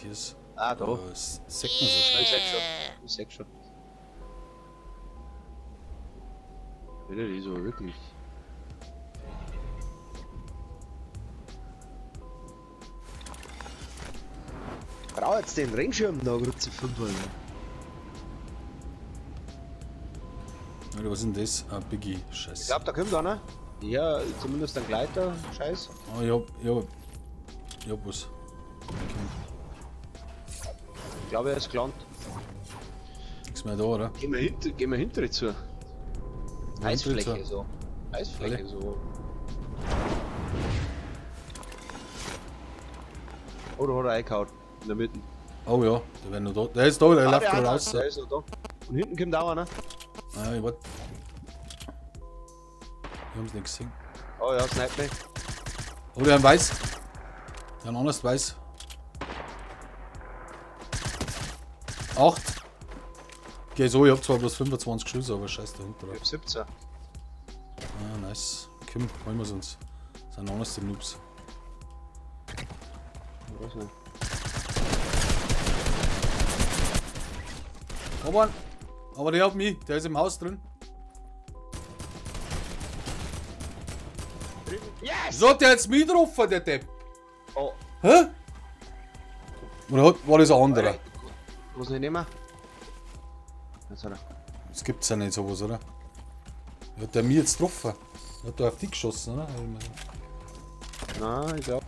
Kiss. Ah, da. Das sieht man so schlecht. Ich seh schon. Ich seh schon. Alter, die ist aber wirklich. Brauch jetzt den Regenschirm da, Grütze 5, Alter. Alter, was ist denn das? Ah, Biggie, scheiße. Ich glaub, da kommt einer. Ja, zumindest ein Gleiter, scheiß. Ah, ich hab was. Okay. Ich glaube, er ist gelandet. Nichts mehr da, oder? Gehen wir hinter zu. Eisfläche so. Eisfläche Alle? So. Oder hat er eingehauen? In der Mitte. Oh ja, der wäre noch da. Der ist da, der läuft gerade raus. Der ist noch da. Und hinten kommt auch einer. Ah, ich warte. Wir haben's nicht gesehen. Oh ja, snipe mich. Oh, der hat weiß. Der hat anders weiß. 8. Okay, so, ich hab zwar bloß 25 Schüsse, aber scheiß dahinter. Ich hab 17. Ah, nice. Komm, holen wir's uns. Das sind anders die Noobs. Ich weiß nicht. Aber der hat mich, der ist im Haus drin. Yes! So hat der jetzt mich getroffen, der Depp. Oh. Hä? Oder war das ein anderer? Was nicht nehmen? Jetzt hat er. Das gibt's ja nicht sowas, oder? Hat der mich jetzt getroffen? Hat der auf dich geschossen, oder? Nein, ich glaub.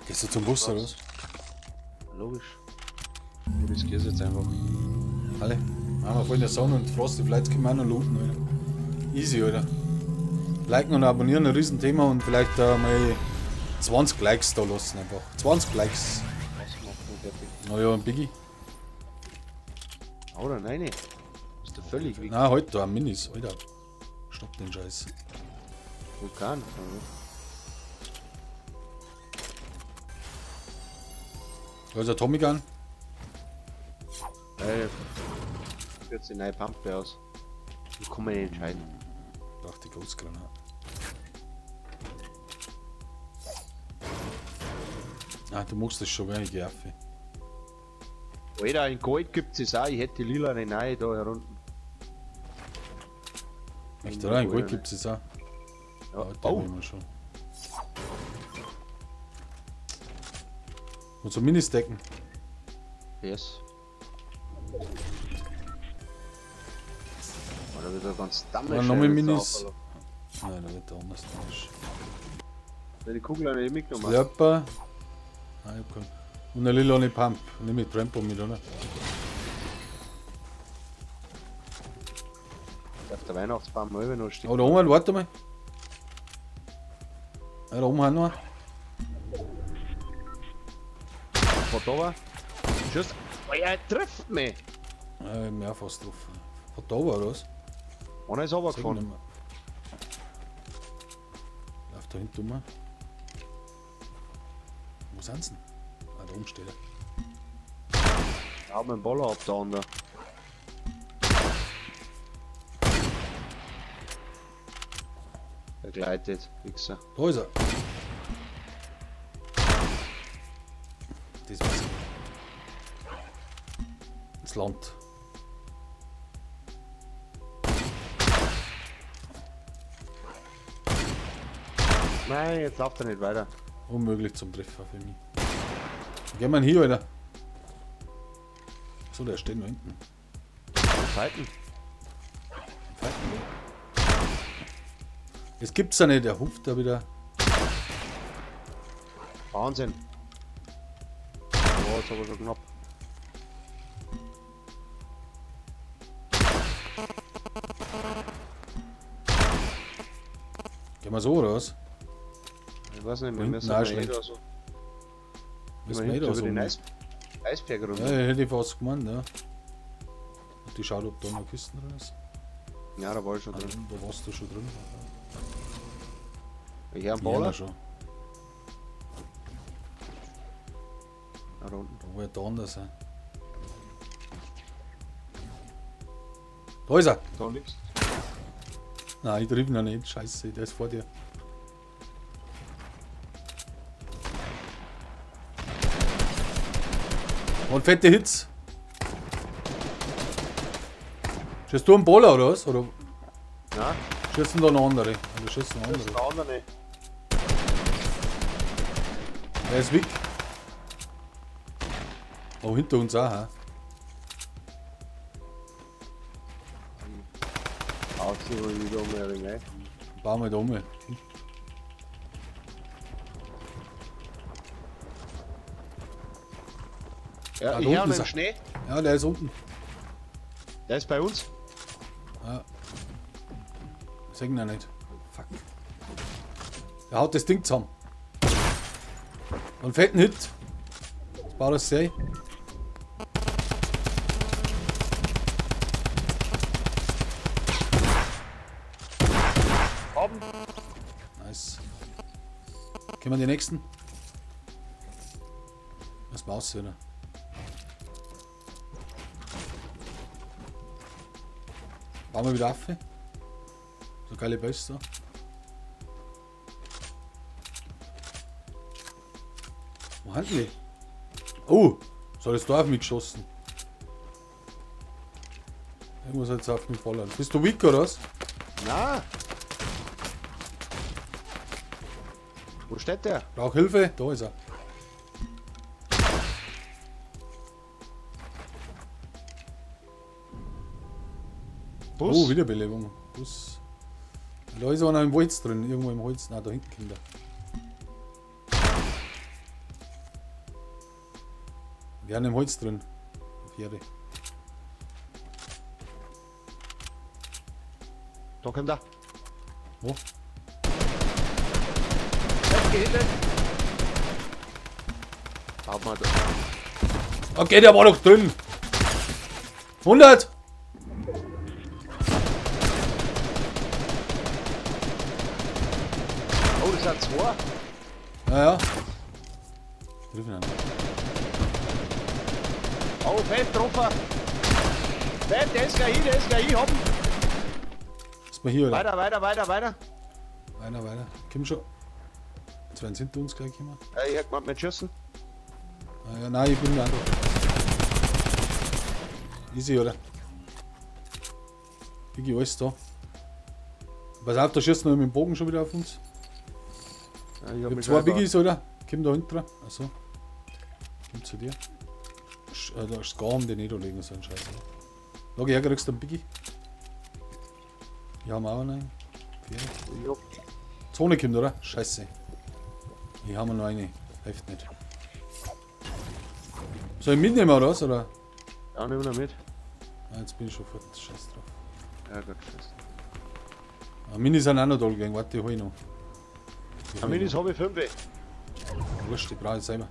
Gehst du zum Bus, oder was? Logisch. Du riskierst jetzt einfach. Alle. Machen wir voll in der Sonne und Frosty, vielleicht können wir auch noch looten, Alter. Easy, Alter. Liken und abonnieren, ein Riesenthema und vielleicht mal 20 Likes da lassen einfach. 20 Likes. Naja, ein Biggie. Oder nein, ist der völlig weg. Nein, halt da, Minis, Alter. Stopp den Scheiß. Vulkan. Da ist ein Tommy Gun. Ey, führt sich eine neue Pampe aus. Ich kann mich nicht entscheiden. Ich brauch die Ghostgranate. Ah, du machst das schon, gell? Ich geh auf. Alter, in Gold gibt es auch. Ich hätte die lila eine neue da herunten. Echt, oder? In Gold gibt es auch. Ja. Ja, oh. Wir schon. Und so Mini-Stacken. Yes. Oh, da wird er ganz dammisch. Nochmal Minis. Nein, da wird er anders dammisch. Die Kugel habe ich mitgenommen. Slurper. Nein, ich hab keinen. Und eine lila Pump. Nimm ich Trampo mit, oder? Auf der Weihnachtsbaum mal noch stehen. Oh, da oben, warte mal. Ja, da oben haben wir noch. Von da war. Schuss. Oh, er trifft mich! Ja, ich hab mich auch fast getroffen. Von da war, oder was? Einer ist runtergefahren. Lauf da hinten rum. Wo sind sie denn? Ah, da oben steht er. Ich hab meinen Baller ab da unten. Er gleitet, Wichser. Da ist er. Das war's. Das Land. Nein, jetzt läuft er nicht weiter. Unmöglich zum Treffer für mich. Gehen wir hier, Alter. So, der steht noch hinten. Fighten. Fighten. Das gibt's ja nicht, der huft da wieder. Wahnsinn. Oh, ist aber schon knapp. Gehen wir so oder was? Ich weiß nicht, wir müssen auch eh da so. Müssen wir eh da so. Den Eisberg runter. Ja, hätte ich fast gemeint, ja. Und die schaut, ob da noch Kisten drin ist. Ja, da war ich schon drin. Da warst du schon drin. Ich hab einen Baller. Schon. Da unten. Da wird der anders sein. Da ist er! Da liegst. Nein, ich triff ihn noch nicht. Scheiße, der ist vor dir. Und fette Hits. Schießt du einen Baller oder was? Oder? Nein. Schießen da noch andere? Also schießen noch andere. Schießen andere. Der ist weg. Oh, hinter uns auch, hä? Bauen wir da um. Ja, ich höre im Schnee. Ja, der ist unten. Der ist bei uns? Ja. Sehen wir nicht. Fuck. Der haut das Ding zusammen. Und fetten Hit. Das baut das sehr. Nice. Können wir die nächsten? Was baust du, oder? Bauen wir wieder auf. So geile Böse da. Wo haben die? Oh! So hat das da auf mich geschossen. Irgendwas hat jetzt auf mich ballern. Bist du weak oder was? Nein! Wo steht der? Brauch Hilfe? Da ist er. Bus. Oh, Wiederbelebung. Bus. Da ist einer im Holz drin. Irgendwo im Holz. Nein, da hinten, Kinder. Wir haben im Holz drin. Auf Erde. Da kommt er. Wo? Gehittet. Warte mal. Okay, der war doch drin. 100! Oh, das sind zwei. Ja, ja. Triff ihn an. Oh, fett getroffen. Fett, der ist gleich hin, der ist gleich hin. Hoppen. Ist mal hier, oder? Weiter, weiter, weiter, weiter. Weiter, weiter. Komm schon. Jetzt werden sie hinter uns gleich kommen. Ja, ich hab gemeint mit Schüssen. Ah, ja, nein, ich bin mir einfach. Easy, oder? Biggie, alles da. Pass auf, da schießt noch mit dem Bogen schon wieder auf uns. Ja, ich hab zwei Biggies, oder? Komm da hinten. Achso. Komm zu dir. Da ist gar um den nicht legen, so ein Scheiß. Schau, her, kriegst du einen Biggie. Hier haben wir auch einen. Vier. Zone kommt, oder? Scheiße. Hier haben wir noch eine. Hilft nicht. Soll ich mitnehmen oder was? Oder? Ja, nimm noch mit. Ah, jetzt bin ich schon fort. Scheiß drauf. Ja, Gott, scheiß. Ah, Minis sind auch noch da gegangen. Warte, die hol ich noch. Die Minis habe ich 5. Wurscht, die brauche ich selber.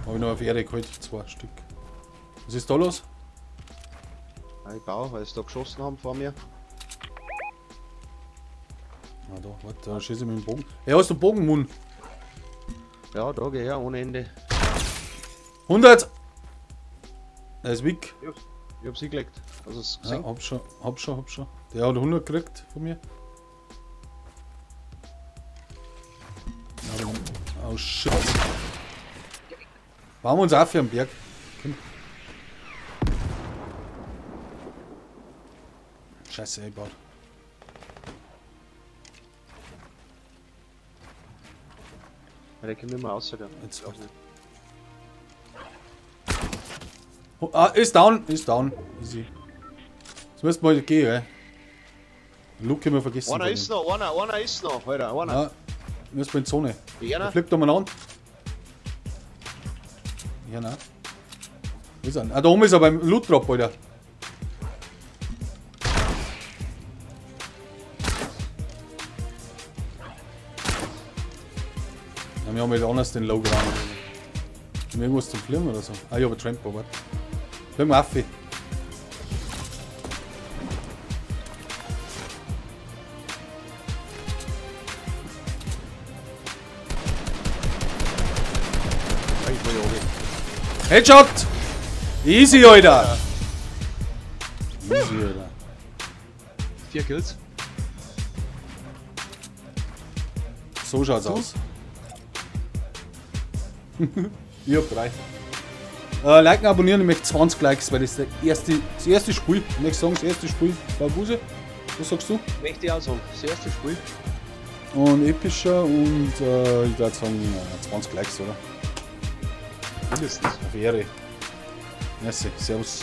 Habe ich noch auf Erde geholt, 2 Stück. Was ist da los? Ja, ich baue, weil sie da geschossen haben vor mir. Ah, da, warte, da schieße ich mit dem Bogen. Hey, hast du Bogen, Mun? Ja, da geh her, ohne Ende. 100! Er ist weg. Ich hab sie gelegt. Also es gesehen? Ja, hab schon, hab schon, hab schon. Der hat 100 gekriegt von mir. Oh shit. Bauen wir uns auf hier am Berg. Komm. Scheiße, ey, baut. Ja, der kommt immer raus, der. Jetzt auch nicht. Oh, ah, ist down, ist down. Easy. Jetzt müssen wir heute gehen, ey. Luke können wir vergessen. Einer ist noch, einer ist noch, Alter, einer. Ja, müssen wir in die Zone. Ja, fliegt da mal an. Ja, nein. Wo ist er? Ah, da oben ist er beim Loot Drop, Alter. Ja, wir haben halt anders den Low Ground. Haben wir irgendwas zum Fliegen oder so? Ah, ich hab einen Trampo, warte. Fliegen wir auf. Ich Headshot! Easy, Alter! Easy, Alter. 4 Kills. So schaut's aus. Ich hab 3. Liken, abonnieren, ich möchte 20 Likes, weil das das erste Spiel, ich möchte sagen, das erste Spiel. Barbuse, was sagst du? Möchte ich auch sagen, das erste Spiel. Und epischer und ich würde sagen 20 Likes, oder? Mindestens. Auf Ehre. Merci, servus.